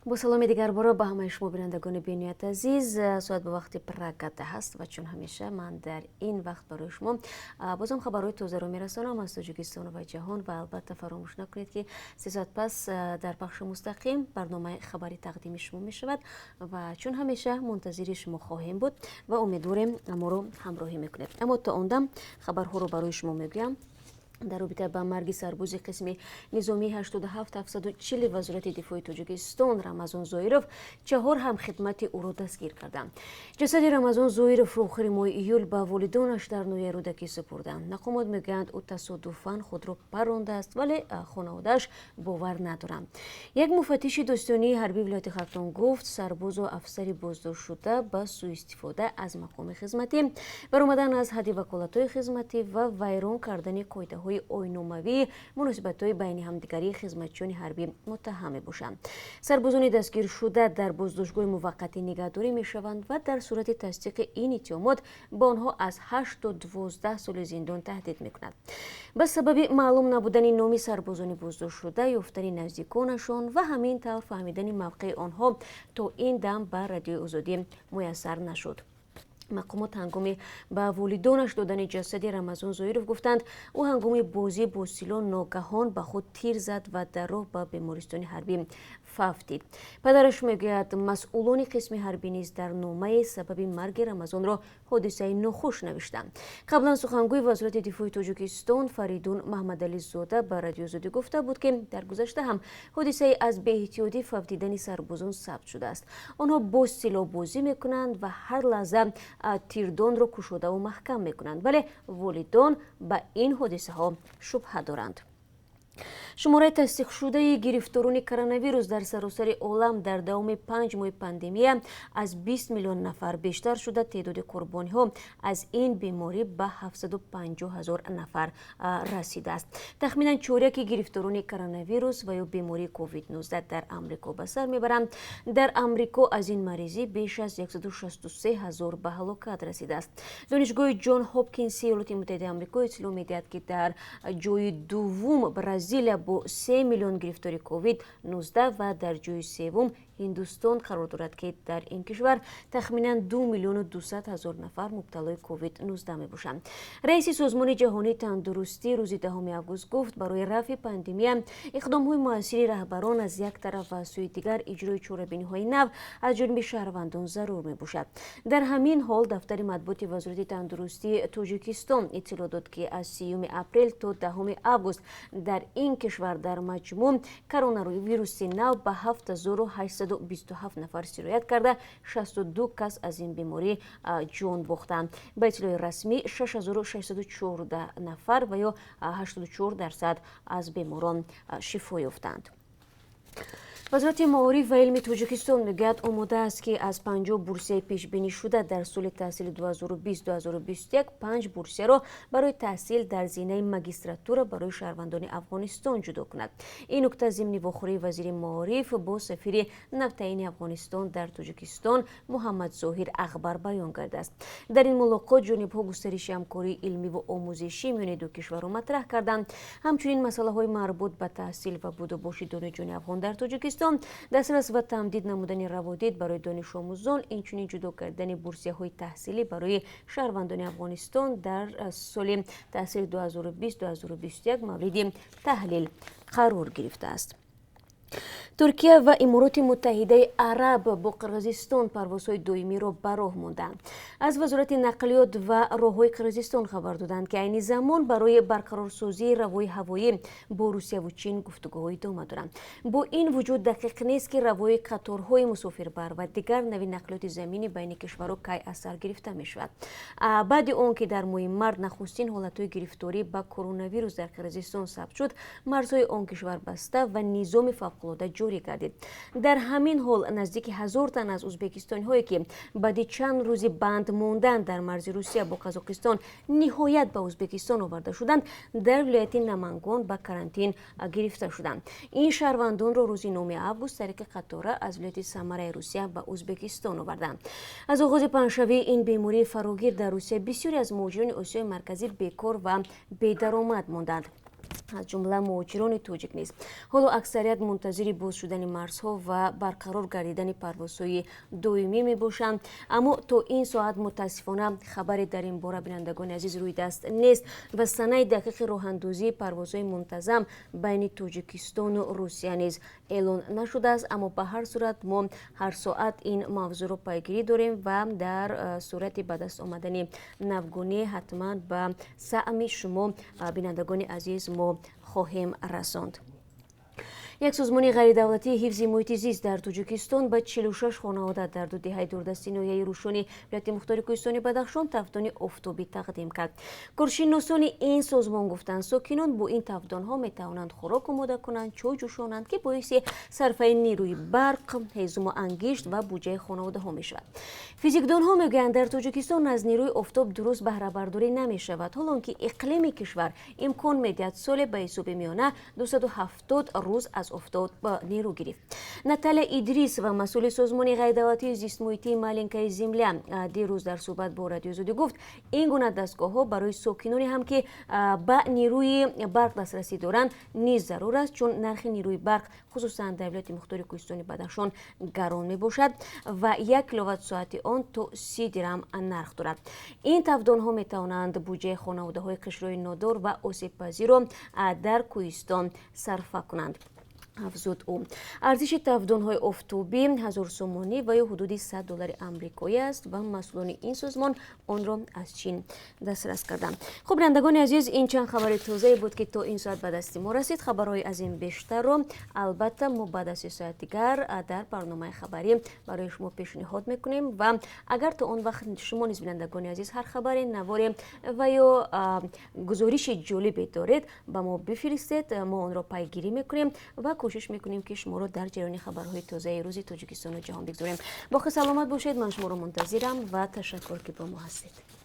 Бо саломи дигарбора ба ҳамаи шумо, бинандагони бениҳоят азиз. Соат ба вақти Прага 10 аст ва чун ҳамеша ман дар ин вақт барои шумо бозам хабарҳои тозаро мерасонам аз Тоҷикистон ва ҷаҳон. Ва албатта, фаромӯш накунед, ки 3 соат пас дар пахши мустақим барномаи хабарӣ тақдими шумо мешавад ва чун ҳамеша мунтазири шумо хоҳем буд ва умедворем, моро ҳамроҳӣ мекунед. Аммо то он дам хабарҳоро барои шумо мегӯям. Дар робита ба марги сарбози қисми низомии 87740 Вазорати дифои Тоҷикистон Рамазон Зоиров, чаҳор ҳамхидмати ӯро дастгир карданд. Ҷасади Рамазон Зоировро охири моҳи июл ба волидонаш дар ноҳияи Рӯдакӣ супурданд. Мақомот мегӯянд, ӯ тасодуфан худро парондааст, вале хонаводааш бовар надоранд. Як муфаттиши додситонии ҳарбии вилояти Хатлон гуфт, сарбозу афсари боздоштшуда ба сӯистифода аз мақоми хизматӣ, баромадан аз ҳадди ваколатҳои хизматӣ ва вайрон кардани қоидаҳои оинномавии муносибатҳои байни ҳамдигарии хизматчиёни ҳарбӣ муттаҳам мебошанд. Сарбозони дастгиршуда дар боздоштгоҳи муваққатӣ нигаҳдорӣ мешаванд ва дар сурати тасдиқи ин иттиҳомот ба онҳо аз 8 то 12 соли зиндон таҳдид мекунад. Ба сабаби маълум набудани номи сарбозони боздоштшуда, ёфтани наздиконашон ва ҳамин тавр фаҳмидани мавқеи онҳо то ин дам ба Радиои Озодӣ муяссар нашуд. Мақомот ҳангоми ба волидонаш додани ҷасади Рамазон Зоиров гуфтанд, ӯ ҳангоми бозӣ бо силоҳ ногаҳон ба худ тир зад ва дар роҳ ба бемористони ҳарбӣ фавтид. Падараш мегӯяд, масъулони қисми ҳарбӣ низ дар номаи сабаби марги Рамазонро ҳодисаи нохуш навиштанд. Қаблан сухангӯи Вазорати дифои Тоҷикистон Фаридун Маҳмадализода ба Радиои Озодӣ гуфта буд, ки дар гузашта ҳам ҳодисаи аз беэҳтиётӣ фавтидани сарбозон сабт шудааст. Онҳо бо силоҳ бозӣ мекунанд ва ҳар лаҳза тирдонро кушодаву маҳкам мекунанд, вале волидон ба ин ҳодисаҳо шубҳа доранд. Шумораи тасдиқшудаи гирифторони коронавирус дар саросари олам дар давоми 5 моҳи пандемия аз 20 миллион нафар бештар шуда, теъдоди қурбониҳо аз ин беморӣ ба 750 ҳазор нафар расидааст. Тахминан чоряки гирифторони коронавирус ва ё бемории COVID-19 дар Амрико ба сар мебаранд. Дар Амрико аз ин маризӣ беш аз 163 ҳазор ба ҳалокат расидааст. Донишгоҳи Ҷон Ҳопкинси Иёлоти Муттаҳидаи Амрико иттилоъ медиҳад, ки дар ҷои дуввум Бразилия бо 3 миллион гирифтори COVID-19 ва дар ҷои севум Ҳиндустон қарор дорад, ки дар ин кишвар тахминан 2 миллиону 200 ҳазор нафар мубталои COVID-19 мебошанд. Раиси Созмони Ҷаҳонии Тандурустӣ рӯзи 10 август гуфт, барои рафъи пандемия иқдомҳои муассири раҳбарон аз як тараф ва аз сӯи дигар иҷрои чорабиниҳои нав аз ҷониби шаҳрвандон зарур мебошад. Дар ҳамин ҳол дафтари матбуоти Вазорати тандурустии Тоҷикистон иттилоъ дод, ки аз 30 апрел то 10 август дар ин кишвар дар маҷмӯъ коронавируси нав ба 7827 нафар сироят карда, 62 кас аз ин беморӣ ҷон бохтанд. Ба иттилои расмӣ, 6614 нафар ва ё 84% аз беморон шифо ёфтанд. Вазорати маориф ва илми Тоҷикистон мегӯяд, омода аст, ки аз 50 бурсияи пешбинишуда дар соли таҳсили 2020-2021 панҷ бурсияро барои таҳсил дар зинаи магистратура барои шаҳрвандони Афғонистон ҷудо кунад. Ин нукта зимни вохӯрии вазири маориф бо сафири навтаъини Афғонистон дар Тоҷикистон Муҳаммадзоҳир Ағбар баён гардааст. Дар ин мулоқот ҷонибҳо густариши ҳамкории илмиву омӯзишӣ миёни ду кишварро матраҳ карданд. Ҳамчунин масъалаҳои марбут ба таҳсил ва будубоши донишҷӯёни афғон дар Тоҷикистон, дастрас ва тамдид намудани раводид барои донишомӯзон, инчунин ҷудо кардани бурсияҳои таҳсилӣ барои шаҳрвандони Афғонистон дар соли таҳсили 2020-2021 мавриди таҳлил қарор гирифтааст. Туркия ва Имороти Муттаҳидаи Араб бо Қирғизистон парвозҳои доимиро ба роҳ монданд. Аз Вазорати нақлиёт ва роҳҳои Қирғизистон хабар доданд, ки айни замон барои барқарорсозии равои ҳавоӣ бо Русияву Чин гуфтугӯҳо идома доранд. Бо ин вуҷуд дақиқ нест, ки равои қаторҳои мусофирбар ва дигар нави нақлиёти заминӣ байни кишварҳо кай аз сар гирифта мешавад. Баъди он ки дар моҳи март нахустин ҳолатҳои гирифторӣ ба коронавирус дар Қирғизистон сабт шуд, марзҳои он кишвар баста ва низоми фавқулода ҷорӣ гардид. Дар ҳамин ҳол наздики 1000 тан аз ӯзбекистониҳое, ки баъди чанд рӯзи банд мондан дар марзи Русия бо Қазоқистон ниҳоят ба Ӯзбекистон оварда шуданд, дар вилояти Намангон ба карантин гирифта шуданд. Ин шаҳрвандонро рӯзи 9 август тариқи қатора аз вилояти Самараи Русия ба Ӯзбекистон оварданд. Аз оғози паҳншавии ин бемории фарогир дар Русия бисёре аз муҳоҷирони Осиёи Марказӣ бекор ва бедаромад монданд. Аз ҷумла муҳоҷирони тоҷик низ ҳоло аксарият мунтазири боз шудани марзҳо ва барқарор гардидани парвозҳои доимӣ мебошанд. Аммо то ин соат, мутаассифона, хабаре дар ин бора, бинандагони азиз, рӯи даст нест ва санаи дақиқи роҳандозии парвозҳои мунтазам байни Тоҷикистону Русия низ эълон нашудааст. Аммо ба ҳар сурат мо ҳар соат ин мавзӯъро пайгирӣ дорем ва дар сурати ба даст омадани навгунӣ ҳатман ба самъи шумо, бинандагони азиз, мо хоҳем расонд. Як созмони ғайридавлатии ҳифзи муҳити зист дар Тоҷикистон ба 46 хонавода дар ду деҳаи дурдасти ноҳияи Рӯшони вилояти мухтори кӯҳистони Бадахшон тафдони офтобӣ тақдим кард. Коршиносони ин созмон гуфтанд, сокинон бо ин тафдонҳо метавонанд хӯрок омода кунанд, чой ҷӯшонанд, ки боиси сарфаи нерӯи барқ, ҳезуму ангишт ва буҷаи хонаводаҳо мешавад. Физикдонҳо мегӯянд, дар Тоҷикистон аз нерӯи офтоб дуруст баҳрабардорӣ намешавад, ҳолон ки иқлими кишвар имкон медиҳад соле ба ҳисоби миёна 270 рӯз аз офтоб нерӯ гирифт. Наталья Идрисова, масъули созмони ғайридавлатии зистмуҳитии «Маленькая земля», дирӯз дар суҳбат бо Радиои Озодӣ гуфт, ин гуна дастгоҳҳо барои сокиноне ҳам, ки ба нерӯи барқ дастрасӣ доранд, низ зарур аст, чун нархи нерӯи барқ, хусусан дар вилояти мухтори кӯҳистони Бадахшон, гарон мебошад ва 1 киловатт соати он то 30 дирам нарх дорад. Ин тафдонҳо метавонанд буҷаи хонаводаҳои қишрҳои нодор ва осебпазирро дар кӯҳистон сарфа кунанд, афзуд ӯ. Арзиши тафдонҳои офтобӣ 1000 сомонӣ ва ё ҳудуди 100 доллари амрикоӣ аст ва масъулони ин созмон онро аз Чин дастрас карданд. Хуб, бинандагони азиз, ин чанд хабари тозае буд, ки то ин соат ба дасти мо расид. Хабарҳои аз ин бештарро, албатта, мо баъд аз 3 соат дигар дар барномаи хабарӣ барои шумо пешниҳод мекунем. Ва агар то он вақт шумо низ, бинандагони азиз, ҳар хабаре, наворе ва ё гузориши ҷолибе доред, ба мо бифиристед. Мо онро пайгирӣ мекунем ва кӯшиш мекунем, ки шуморо дар ҷараёни хабарҳои тозаи рӯзи Тоҷикистону ҷаҳон бигзорем. Боқӣ саломат бошед, ман шуморо мунтазирам ва ташаккур, ки бо мо ҳастед.